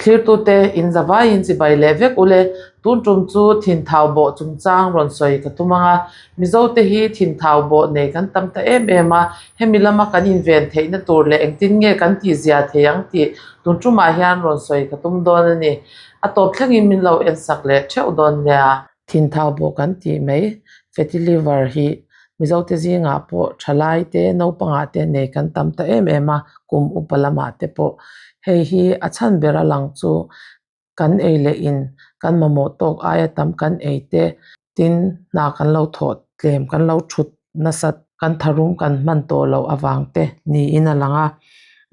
Thlirtute in zavaiin chibai leh vek ule, tun tum chu thinthau bawh chungchang rawn sawi ka tum ang a. Mizote hi thinthau bawh nei kan tam ta em em a, hemi lama kan inven theihna tur leh engtin nge kan tihzia thei ang tih tun tumah hian rawn sawi ka tum dawn a ni. A tawp thlengin min lo ensak leh theuh dawn nia. Thinthau bawh kan tih mai, fatty liver hi Mizote zingah pawh thalai te, naupangah te nei kan tam ta em em a, kum upa lamah te pawh. Hei hi a chhan ber a lang chu kan ei leh in kan mamawh tawk aia tam kan ei te, tin hna kan lo thawh tlem, kan lo thut nasat, kan tharum kan hman tawh loh avang te niin a lang a.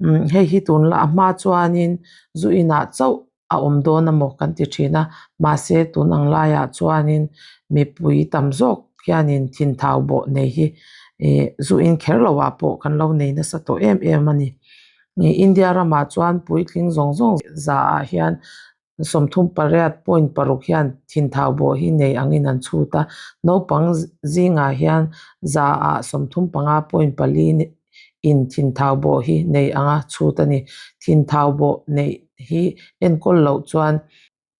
Umm hei hi tunla a hma chuanin zu inah chauh a awm dawn a maw kan ti thin a, mahse tun ang laiah chuanin mipui tam zawk hianin thinthau bawh nei hi ih zu in kher loh ah pawh kan lo nei nasa tawh em em a ni. Ih India ramah chuan puitling zawng zawng za ah hian 38 point paruk hian thinthau bawh hi nei angin an chhut a, naupang zingah hian za ah 35 point pali in thinthau bawh hi nei anga chhut a ni. Thinthau bawh neih hi enkawl loh chuan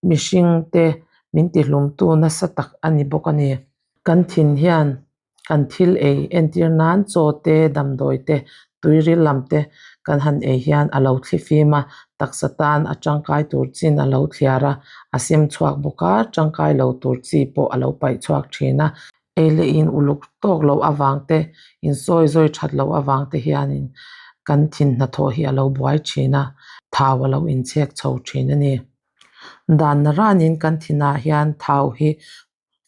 mihring te min tihlumtu nasa tak a ni bawk a ni. Kan thin hian kan thil ei entir nan chaw te, damdawi te, tuiril lam te kan han ei hian a lo thli fim a, taksa tan a tangkai tur chin a lo thliar a, a sem chhuak bawk a, tangkai lo tur chi pawh a lo paih chhuak thin a. Ei leh in uluk tawk loh avang te, insawi zawi that loh avang te hianin kan thin hnathawh hi a lo buai thin a, thau a lo inchhek chho thin a ni. Dan naranin kan thinah hian thau hi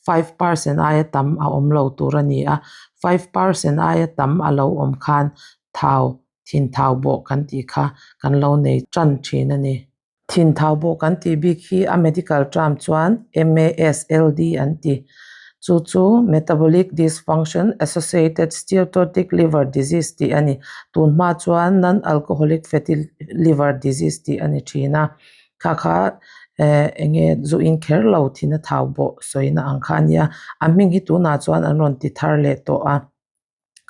5% aia tam a awm lo tur a ni a, 5% aia tam a lo awm khan thau, thin thau bawh kan tih kha kan lo nei tan thin a ni. Thin thau bawh kan tih bik hi a medical term chuan MASLD an ti. Chu chu Metabolic Dysfunction Associated Steatotic Liver Disease tih a ni. Tun hma chuan Non-Alcoholic Fatty Liver Disease tih a ni thin a. Kha kha eng nge zu in kher lo thin a thau bawh sawina ang kha a nia. A hming hi tunah chuan an rawn ti thar leh tawh a.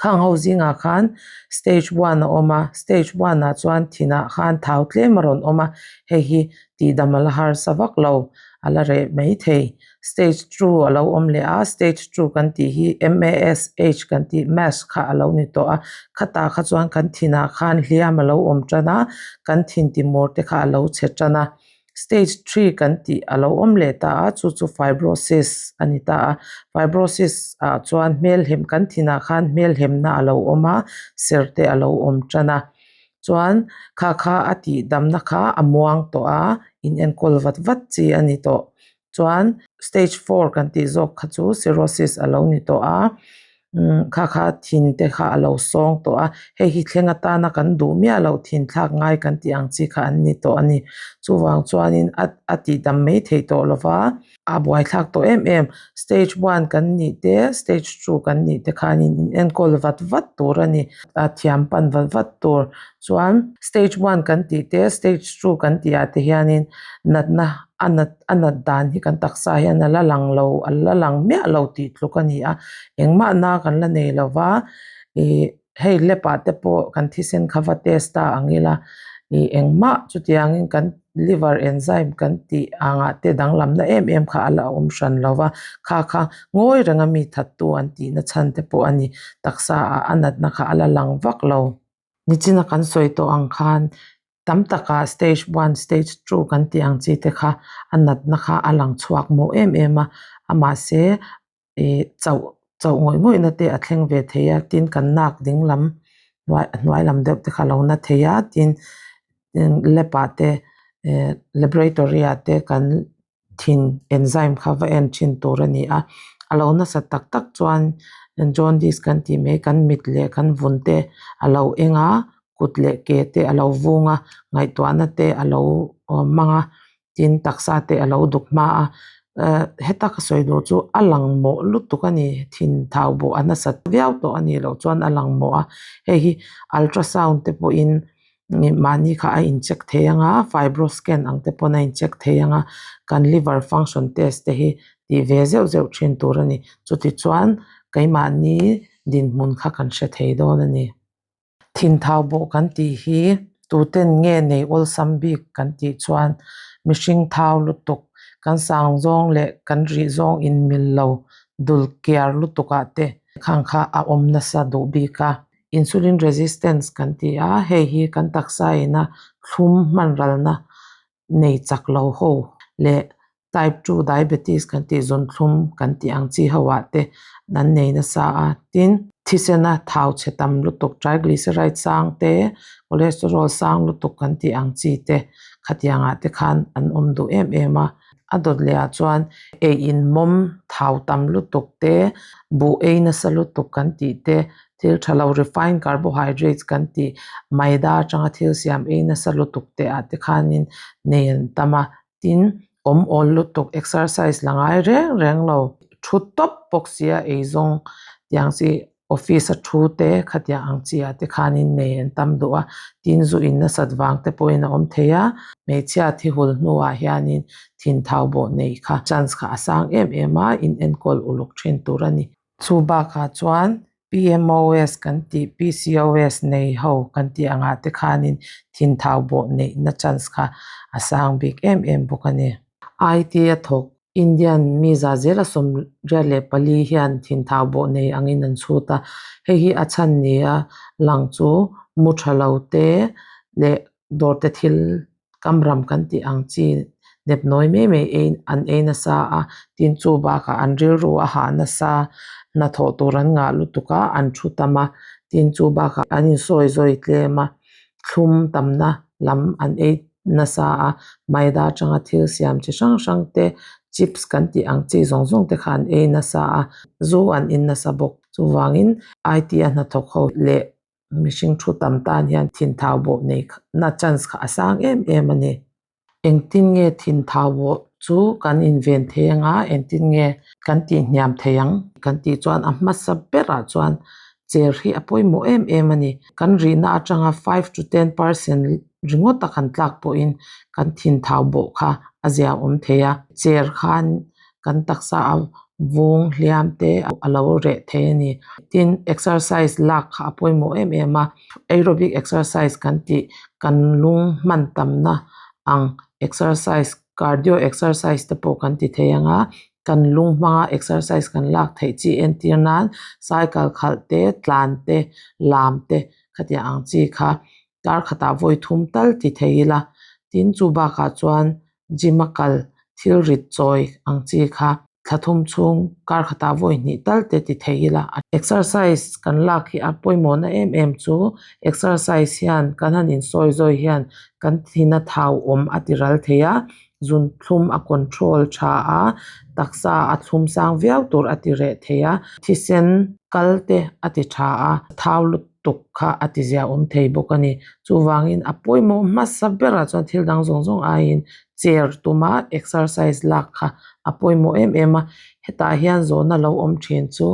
Khang ho zingah khan stage one a awm a, stage one ah chuan thinah khan thau tlem a rawn awm a, hei hi tihdam a la harsa vak lo, a la reh mai thei. Stage two a lo awm leh a, stage two kan tih hi M_A_S_H kan tih mash kha a lo ni tawh a, khatah kha chuan kan thinah khan hliam a lo awm tan a, kan thin timur te kha a lo chhe tan a. Stage three kan tih a lo awm leh ta a, chu chu fibrosis a ni ta a, fibrosis ah chuan hmelhem kan thinah khan hmelhemna a lo awm a, ser te a lo awm tan a, chuan kha kha a tih damna kha a muang tawh a, in enkawl vat vat chi a ni tawh. Chuan stage four kan tih zawk kha chu cirrhosis a lo ni tawh a. Umm kha kha thin te kha a lo sawng tawh a, hei hi thleng atana kan duh miah loh thin thlak ngai kan tih ang chi kha an ni tawh a ni. Chuvang chuanin a a tih dam mai theih tawh lo va, a buaithlak tawh em em. Stage one kan nih te, stage two kan nih te khanin in enkawl vat vat tur a ni, a thiam pan vat vat tur. Chuan stage one kan tih te, stage two kan tih ah te hianin natna a nat a nat dan hi kan taksa hian a la lang lo a la lang miah lo tih tluk a ni a engmah na kan la nei lo va ih hei lab ah te pawh kan thisen kha va test ta ang ila ih engmah chutiangin kan liver enzyme kan tih angah te danglamna em em kha a la awm hran lo va kha kha ngawi renga mi thattu an tihna chhan te pawh a ni taksa ah a natna kha a la lang vak lo. Nichina kan sawi tawh ang khan tam takah stage one stage two kan tih ang chi te kha a natna kha a lang chhuak mawh em em a amahse ih chauh chauh ngawih ngawih na te a thleng ve thei a tin kan nak ding lam hnuai hnuai lam deuh te kha a lo na thei a tin lab ah te eh laboratory ah te kan thin enzyme kha va en thin tur a ni a a lo nasa tak tak chuan jaundice kan tih mai kan mit leh kan vun te a lo eng a kut leh ke te a lo vung a ngaihtuahna te a lo mang a tin taksa te a lo duk hma a ehh heta ka sawi duh chu a lang mawh lutuk a ni thin thau bawh a nasat viau tawh a nih loh chuan a lang mawh a hei hi ultrasound te pawhin. Mahni kha a in check thei ang a, fibro scan ang te pawn a in check thei ang a, kan liver function test te hi tih ve zeuh zeuh thin tur a ni. Chuti chuan keimahni dinhmun kha kan hre thei dawn a ni. Thinthau bawh kan tih hi. Tuten nge nei awlsam bik kan tih chuan mihring thau lutuk, kan sang zawng leh kan rih zawng inmil lo dul kiar lutuk ah te khang kha a awm nasa duh bik a. Insulin resistance kan ti a, hei hi kan taksa ina thlum hman ralna nei chak lo ho leh type 2 diabetes kan tih zawnthlum kan tih ang chi ho ah te an nei nasa a, tin thisena thau chhe tam lutuk triglyceride sang te cholesterol sang lutuk kan tih ang chi te khatiang ah te khan an awm duh em em a, a dawt leh ah chuan ei in mawm thau tam lutuk te buh ei nasa lutuk kan tih te Thil tha lo refined carbohydrates kan tih maida atanga thil siam ei nasa lutuk te ah te khanin nei an tam a, tin awm awl lutuk exercise la ngai reng reng lo thu tawp bawk sia ei zawng tiang chi office a thu te khatiang ang chi ah te khanin nei an tam duh a, tin zu in nasat vang te pawhin a awm thei a, hmeichhia thi hul hnuah hianin thin thau bawh nei kha chance kha a sang em em a, in enkawl uluk thin tur a ni. Chu bakah chuan PMOS kan tih PCOS nei ho kan tih angah te khanin thinthau bawh neihna chance kha a sang bik em em bawk a ni. IT a thawk Indian mi za zela 84 hian thinthau bawh nei angin an chhut a, hei hi a chhan nia lang chu mu tha lo te leh dawrte thil Kamram kan tih ang chi nep nawi mai mai ei an ei nasa a, tin chu bakah an rilru a hah nasa, hnathawh tur an ngah lutuk a, an thu tam a, tin chu bakah an insawi zawi tlem a, thlum tamna lam an ei nasa a, maida atanga thil siam chi hrang hrang te chips kan tih ang chi zawng zawng te kha an ei nasa a, zu an in nasa bawk. Chuvangin IT a hnathawk ho leh Mihring thu tam tan hian thinthau bawh nei na chance kha a sang em em a ni. Engtin nge thinthau bawh chu kan inven thei anga engtin nge kan tihhniam thei ang kan tih chuan a hmasa berah chuan cher hi a pawimawh em em a ni. Kan rihna atanga 5 to 10% ringawt a kan tlak pawhin kan thinthau bawh kha a zia awm thei a. Cher khan kan taksa a vung hliam te a lo reh thei a ni. Tin, exercise lak kha a pawimawh em em a, aerobic exercise kan tih kan lung hman tamna ang exercise cardio exercise te pawh kan ti thei ang a, kan lung hmanga exercise kan lak theih chi entir nan cycle khalh te, tlan te, lam te khatiang ang chi kha tar khatah vawi thum tal ti thei ila. Tin, chu bakah chuan gym a kal thil rit chawi ang chi kha thla thum chhung kar khatah vawi hnih tal te ti thei ila. Exercise kan lak hi a pawimawhna em em chu exercise hian kan han insawi zawi hian kan thina thau awm a ti ral thei a, zunthlum a control tha a, taksa a thlum sang viau tur a ti reh thei a, thisen kal te a ti tha a, thau lut tuk kha a ti zia awm thei bawk a ni. Chuvangin a pawimawh hmasa berah chuan thil dang zawng zawng aiin chair tuma exercise lak kha a pawimawh em em a. Hetah hian zawhna lo awm thin chu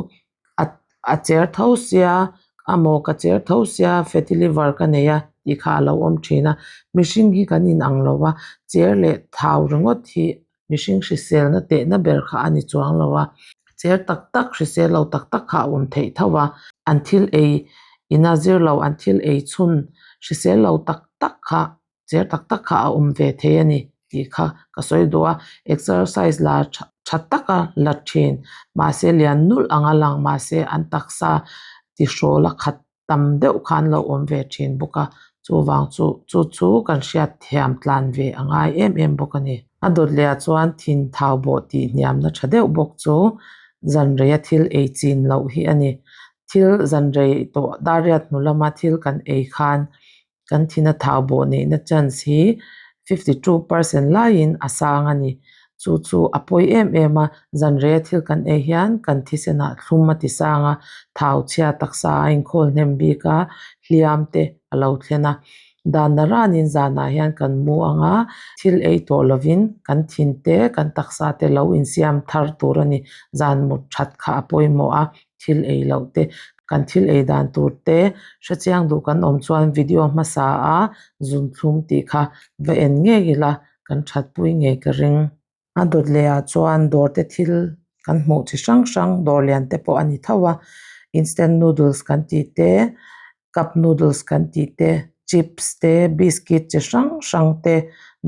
a a chair tho sia amaw ka chair tho sia fatty liver ka nei a tih kha a lo awm thin a. Mihring hi kan inang lo a, chair leh thau ringawt hi Mihring hriselna tehna ber kha a ni chuang lo a, cher tak tak hrisel lo tak tak kha a awm theih tho a, an thil ei ina zir lo an thil ei chhun hrisel lo tak tak kha cher tak tak kha a awm ve thei a ni tih kha ka sawi duh a, exercise la tha taka la thin mahse lian nulh anga lang mahse an taksa tihrawl a khat tam deuh khan lo awm ve thin bawk a, chuvang chu chu chu kan hriat thiam tlan ve a ngai em em bawk a ni. A dawt leh ah chuan thin thau bawh tih hniamna tha deuh bawk chu zanreia thil ei chin loh hi a ni. Thil zanrei tawh dariat hnu lama thil kan ei khan kan thina thau bawh neihna chance hi 52% laiin a sang a ni. Chu chu a pawi em em a, zanreia thil kan ei hian kan thisenah thlum a ti sang a, thau chhia taksa a inkhawl hnem bik a, hliam te a lo thlen a. Dan na ranin zanah hian kan mu ang a, thil ei tawh lovin kan thin te, kan taksa te lo insiam thar tur a ni. Zan mut that kha a pawimawh a, thil ei loh te, kan thil ei dan tur te hrechiang duh kan awm chuan video hmasa a zunthlum tih kha va en ngei ila kan thatpui ngei ka ring. A dawt leh ah chuan dawr te thil kan hmuh chi hrang hrang dawr lian te pawh a ni tho a, instant noodles kan tih te, cup noodles kan tih te. Chips te biscuit chi hrang hrang te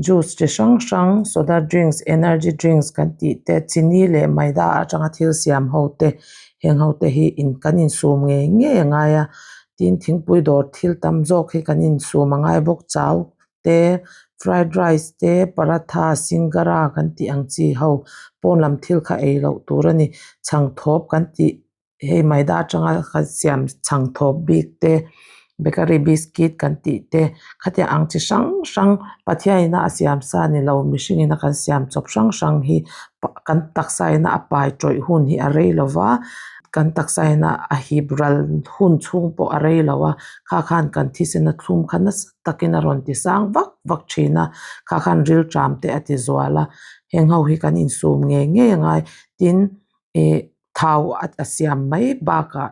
juice chi hrang hrang soda drinks energy drinks kan tih te chini leh maida atanga thil siam ho te heng ho te hi in kan insum ngei ngei a ngai a tin thingpui dawr thil tam zawk hi kan insum a ngai bawk chau te fried rice te paratha singara kan tih ang chi ho pawn lam thil kha ei loh tur a ni chhang thawp kan tih hei maida atanga kan siam chhang thawp bik te bakery biscuit kan tih te khatiang ang chi hrang hrang Pathian in a siam sa ni lo mihring in a kan siam chawp hrang hrang hi kan taksa in a pai tawih hun hi a rei lo va kan taksa in a hip ral hun chhung pawh a rei lo a kha khan kan thisen a thlum kha nasa takin a rawn ti sang vak vak thin a kha khan rilṭam te a ti zual a heng ho hi kan insum ngei ngei a ngai tin ih thau a siam mai bakah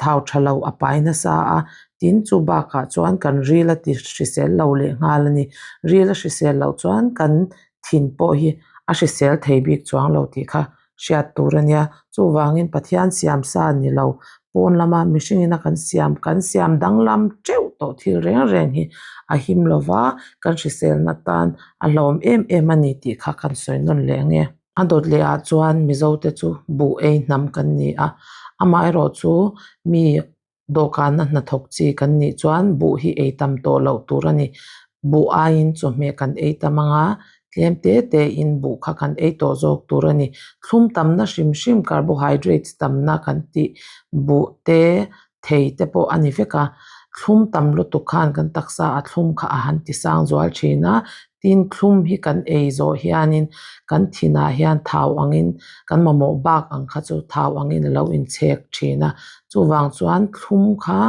thau tha lo a pai nasa a tin chu bakah chuan kan ril a ti hrisel lo leh nghal a ni ril a hrisel loh chuan kan thin pawh hi a hrisel thei bik chuang lo tih kha hriat tur a nia chuvangin Pathian siam sa ni lo pawn lama mihring ina kan siam kan siam danglam teuh tawh thil reng reng hi a him lova kan hriselna tan a hlawm em em a ni tih kha kan sawi nawn leh ang e. A dawt leh ah chuan Mizo te chu buh ei hnam kan ni a, amaherawh chu mi dawhkanna hnathawk chi kan nih chuan buh hi ei tam tawh loh tur a ni. Buh aiin chawhmeh kan ei tam ang a, tlem te te in buh kha kan ei tawh zawk tur a ni. Thlum tamna hrim hrim carbohydrates tamna kan tih buh te thei te pawh a ni vek a, thlum tam lutuk khan kan taksa a thlum kha a han ti sang zual thin a, tin thlum hi kan ei zawh hianin kan thinah hian thau angin kan mamawh bak ang kha chu thau angin a lo inchhek thin a, chuvang chuan thlum kha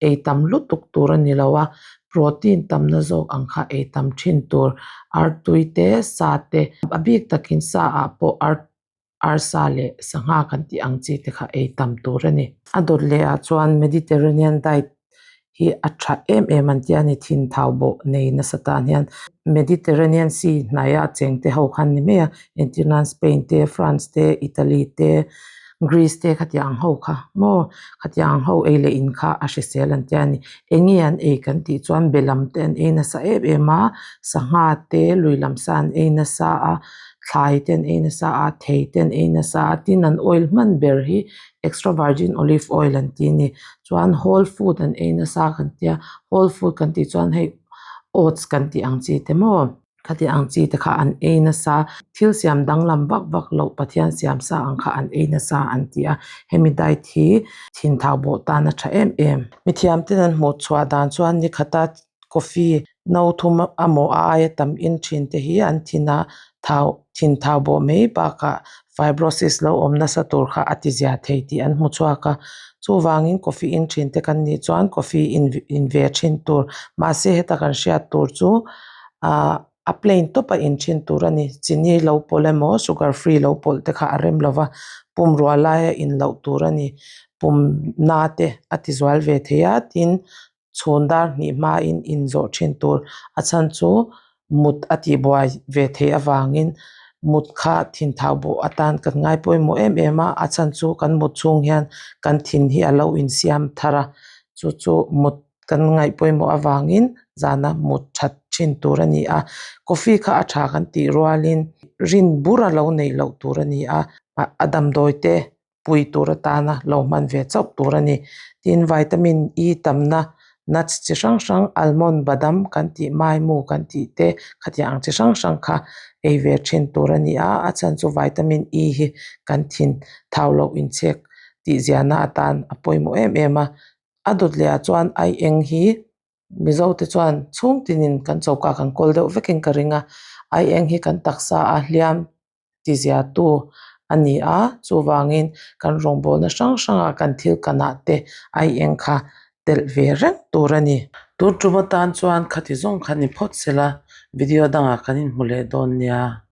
ei tam lutuk tur a ni lo a, protein tamna zawk ang kha ei tam thin tur, artui te sa te a bik takin sa ah pawh ar. arsa leh sangha kan tih ang chi te kha ei tam tur a ni. A dawt leh ah chuan Mediterranean diet hi a tha em em an tia ni thin thau bawh nei nasa tan hian Mediterranean sea hnaia cheng te ho khan ni mai a entir nan Spain te France te Italy te Greece te khatiang ang ho kha maw khatiang ang ho ei leh in kha a hrisel an tia ni eng nge an ei kan tih chuan be lam te an ei nasa em em a sangha te lui lam sa an ei nasa a. thlai te an ei nasa a thei te an ei nasa a tin an oil hman ber hi extra virgin olive oil an ti a ni chuan whole food an ei nasa kan tia whole food kan tih chuan hei oats kan tih ang chi te maw khati ang chi te kha an ei nasa thil siam danglam vak vak loh Pathian siam sa ang kha an ei nasa an ti a hemi diet hi thin thau bawh tan a tha em em. Mithiam ten an hmuh chhuah dan chuan ni khata coffee no thum emaw a aia tam in thin te hi an thin a thau thin thau bawh mai bakah fibrosis lo awm nasa tur kha a ti zia thei tih an hmu chhuak a chuvangin coffee in thin te kan nih chuan coffee in in ve thin tur mahse heta kan hriat tur chu ahh a plain tawp a in thin tur a ni chini lo pawlh emaw sugar free lo pawlh te kha a rem lova pumrua laia in loh tur a ni pum na te a ti zual ve thei a tin. chhun dar hnih hmain inzawh thin tur a chhan chu mut a tihbuai ve theih avangin mut kha thin thau bawh atan kan ngai pawimawh em em a a chhan chu kan mut chhung hian kan thin hi a lo insiam thar a chu chu mut kan ngaih pawimawh avangin zana mut that thin tur a ni a coffee kha a tha kan tih rualin rin bur a lo neih loh tur a ni a a damdawi te. pui tur atana lo hman ve chauh tur a ni. Tin, vitamin E tamna nuts chi hrang hrang almond badam kan tih maimu kan tih te khatiang ang chi hrang hrang kha ei ve thin tur a ni a, a chhan chu vitamin E hi kan thin thau loh inchhek tih ziahna atan a pawimawh em em a. A dawt leh ah chuan ai eng hi Mizo te chuan chhung tinin kan choka kan kawl deuh vekin ka ring a, ai eng hi kan taksa a hliam tiziatu a ni a, chuvangin kan rawngbawlna hrang hrangah kan thil kanah te ai eng kha telh ve reng tur a ni. Tun tum atan chuan khati zawng kha ni phawt sela video dangah kan inhmu leh dawn nia.